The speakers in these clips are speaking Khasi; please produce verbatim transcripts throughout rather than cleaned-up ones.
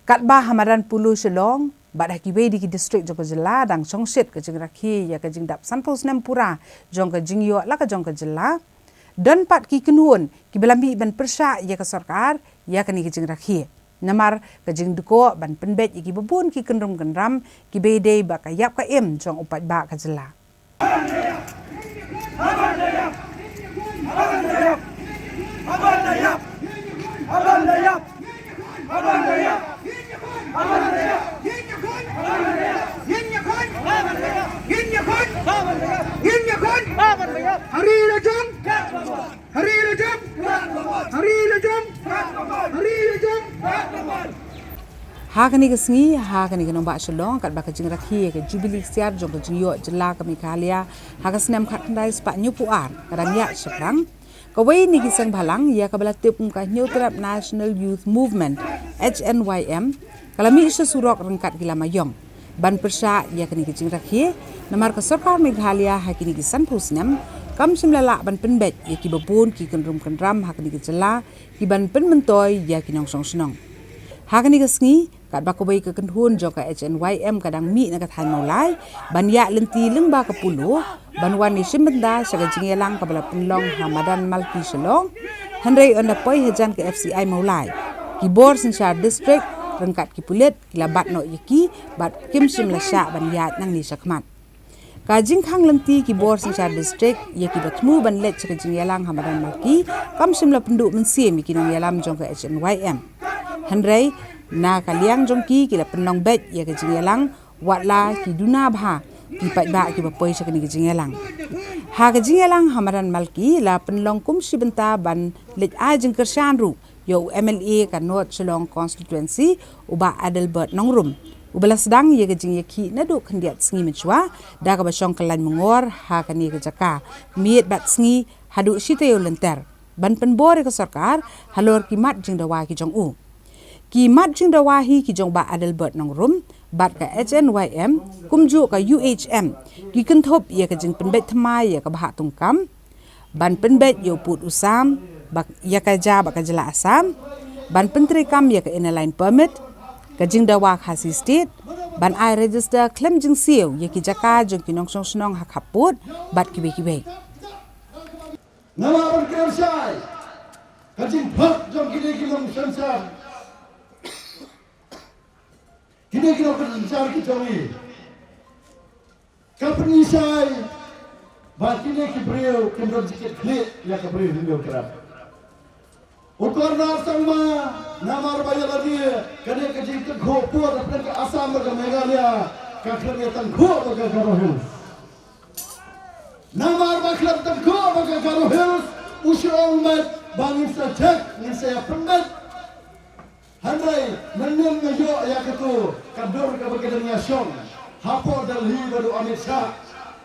Katba ha madan Polo Shillong bad ha kiwei de ki district jong ka jylla dang shongshit ka jingrakhe ïa ka jingdap sanphew snem pura jong ka jingïoh la ka jong ka jylla, don pat ki kynhun kiba la mih ban pyrshah ïa ka sorkar ïa kane ka jingrakhe. Namar ka jingdkoh ban pynbeit ïa kiba bun ki kynrum kynram kiba ïadei bad ka ïap ka im jong u paidbah ka jylla. Ha kane ka sngi, ha kane ka nongbah Shillong, katba ka jingrakhe ïa ka Jubilee Ksiar jong ka jingïoh jylla ka Meghalaya ha ka snem khatkhyndai spah hynñiewphew ar ka dang ïaid shaphrang, kawei na ki seng bhalang ïa kaba la tip kum ka Hynñiewtrep National Youth Movement, H N Y M, ka la mih sha surok ryngkat ki lama ïong ban pyrshah ïa kane ka jingrakhe, namar ka sorkar Meghalaya ha kine ki sanphew snem kam shym la lah ban pynbeit ïa kiba bun ki kynrum kynram ha kane ka jylla kiban pynmyntoi ïa ki nongshong shnong. Ha kane ka sngi, katba kawei ka kynhun jong ka H N Y M ka dang mih na ka thaiñ Mawlai ban ïaid lynti lyngba ka Polo ban wan ïashim bynta sha ka jingïalang kaba la pynlong ha madan Malki Shillong, hynrei ynda poi hajan ka F C I Mawlai, ki bor synshar district ryngkat ki pulit ki la bat noh ïa ki bad kim shym la shah ban ïaid nangne shakhmat. Ka jingkhang lynti ki bor synshar district ïa kiba thmu ban leit sha ka jingïalang ha madan Malki kam shym la pynduh mynsiem ïa ki nongïalam jong ka H N Y M. Hynrei na ka liang jong ki, ki la pynlong beit ïa ka jingïalang watla ki duna bha ki paidbah kiba poi sha kane ka jingïalang. Ha ka jingïalang ha madan Malki la pynlong kum shi bynta ban leit ai jingkyrshan ruh ïa u M L A ka North Shillong Constituency, u Bah Adelbert Nongrum, uba la sdang ïa ka jingïakhih naduh khyndiat sngi mynshuwa da kaba shong kyllain myngor ha kane ka jaka, miet bad sngi haduh shi taïew lynter, ban pynbor ïa ka sorkar halor ki mat jingdawa ki jong u. Ki mat jingdawa hi ki jong Bah Adelbert Nongrum bad ka H N Y M kumjuh ka U H M ki kynthup ïa ka jingpynbeit thymmai ïa ka bhah tungkam, ban pynbeit ïa u pud u sam ba, ïa ka ja bad ka jylla Assam, ban pyntreikam ïa ka Inner Line Permit, ka jingdawa Khasi State, ban ai register khlem jingsiew ïa ki jaka jong ki nongshong shnong ha khappud bad kiwei kiwei. Namar ban kren shai ka jingphah jong kine ki nongsynshar, kine ki nongsynshar ki jong ngi, ka pyni shai ba kine ki briew kim don jingkitkhlieh ïa ka briew Hynñiewtrep. U Conrad Sangma, namar ba ïa lade kane ka jingtyngkhuh pud hapdeng ka Assam bad ka Meghalaya ka khlem ïa tyngkhuh bad ka Garo Hills. Namar ba khlem tyngkhuh bad ka Garo Hills, u shu ong beit ba ngin sa check, ngin sa ïa pynbeit. Hynrei mynnin nga ïoh ïa katu ka dur kaba ki dang ïa shong hapoh Delhi bad u Amit Shah.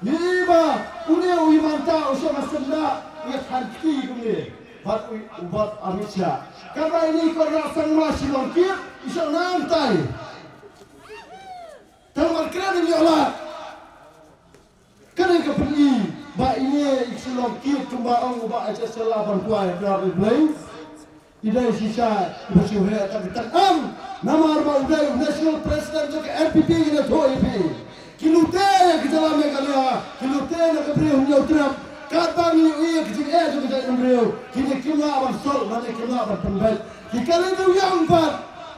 Ngi i ba une u Himanta u shong ha syndah, u ïa than kti kumne bad u, bad Amit Shah. Katba ine i Conrad Sangma Shillong kit, i shong nangtai. Tang ban kren ïa la. Kane ka pyni ba ine i Shillong kit kumba ong u Bah H S Shylla ban kwai Blei. I dei shisha iba shu heh tang tang, em. Namar ba u dei u National President jong ka N P P, ine thoh ïa phi. Ki lute ïa ka jylla Meghalaya, ki lute ïa ka briew Hynñiewtrep. Katba ngi ïohi ïa ka jingeh jong ka jaitbynriew, kine kim lah ban solve, mane kim lah ban pynbeit. Ki kali dewïong pat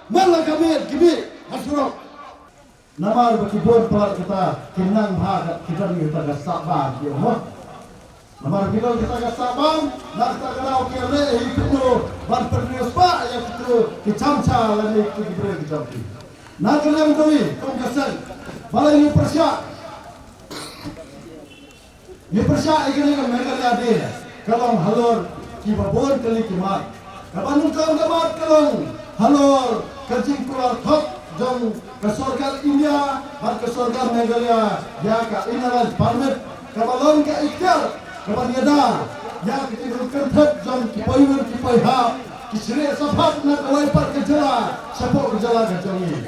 man la ka miet ki mih ha surok. Namar ba ki bun palat kita ki nang bha, ki don kita ka sahbam ki ong. Namar ki don kita ka sahbam, na kita ka daw ki leh hi kito ban pynriewspah ïa kito ki chamcha lane ki briew ki jong ki. Na ka liang dei kum ka seng, balei ngi pyrshah? Ngi pyrshah ïa kane ka Meghalaya Day ka long halor kiba bun kali ki mat. Kaba nyngkong ka mat ka long halor ka jingkular thok jong ka sorkar India bad ka sorkar Meghalaya ïa ka Inner Line Permit, kaba long ka ikhtiar kaban ïada ïa ka jingkyrkhu jong ki paidbah ki paidbah, ki shnong shaphang na kawei pat ka jylla shapoh ka jylla ka jong ngi.